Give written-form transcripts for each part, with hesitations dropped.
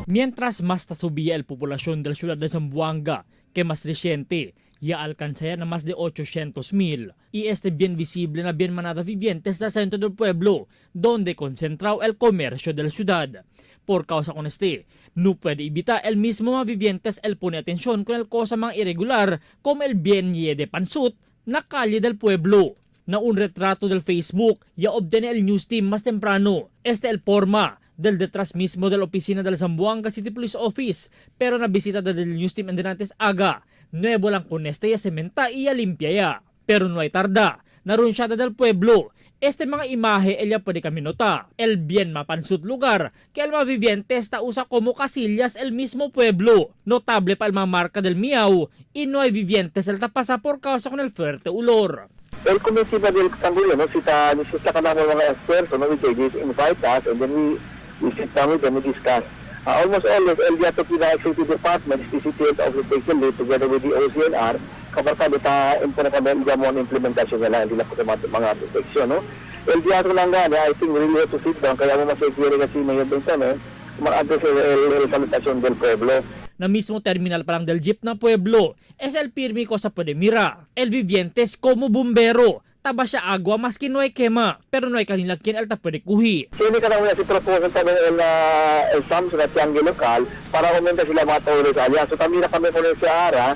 Mientras más ta subía el población de la ciudad de Zamboanga, que más reciente, ya alcanza ya na más de 800 mil. Y este bien visible na bien manada vivientes del centro del pueblo, donde concentrado el comercio de la ciudad. Por causa con este, no puede evitar el mismo mga vivientes el pone atención con el cosa mga irregular como el bien ye de pansut na calle del pueblo. Na un retrato del Facebook ya obtiene el news team más temprano. Este el forma del detrás mismo de la oficina del Zamboanga City Police Office, pero na bisita del news team en antes aga. Nuevo lang con este ya sementa y ya limpia ya. Pero no hay tarda. Narunsyada del pueblo. Este mga imahe ella puede kami nota. El bien mapansut lugar que el mga viviente está usa como casillas el mismo pueblo. Notable pa el mga marca del miau y no hay vivientes el tapasa por causa con el fuerte olor. El committee ba del Sangguniang, no, sita, sita ka na mga experto, no, which they invite us and then we sit down with them, we discuss. Almost always, el diato kina executive department, the city health office takes the lead together with the OCNR, kapag kami ta impo na kami el mo ang implementasyon nila, hindi lang po sa mga protection, no. El diato lang gani, I think we really have to sit down, kaya mo masikiri kasi Mayor Bentone, ma-address el salutasyon del pueblo. Na mismo terminal pa lang del jeep na pueblo es el pirmi ko sa puede mira. El vivientes como bumbero. Taba siya agua maski no hay quema, pero no hay kanila quien el ta puede kuhi. Sini ka na si proposal kami el Samson at Tiangge lokal para aumenta sila mga toilet alya. So kami na kami po sa ara,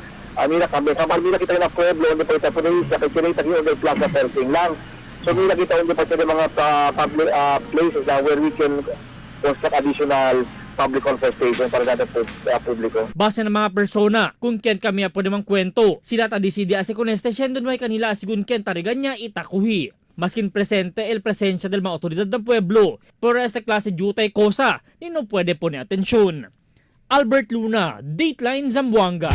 mira kami, kamal mira kita na pueblo, hindi pa ita po siya, kay sila ita yung plaza fencing lang. So mira kita hindi pa sila mga public places na where we can construct additional public conversation para sa publiko. Base ng mga persona, kung ken kami apo namang kwento, sila ta disidi ase con este siendo no hay kanila asigun ken tarigan niya itakuhi. Maskin presente el presencia del mga otoridad ng pueblo, pero esta klase jutay cosa ni no puede poner atensyon. Albert Luna, Dateline Zamboanga.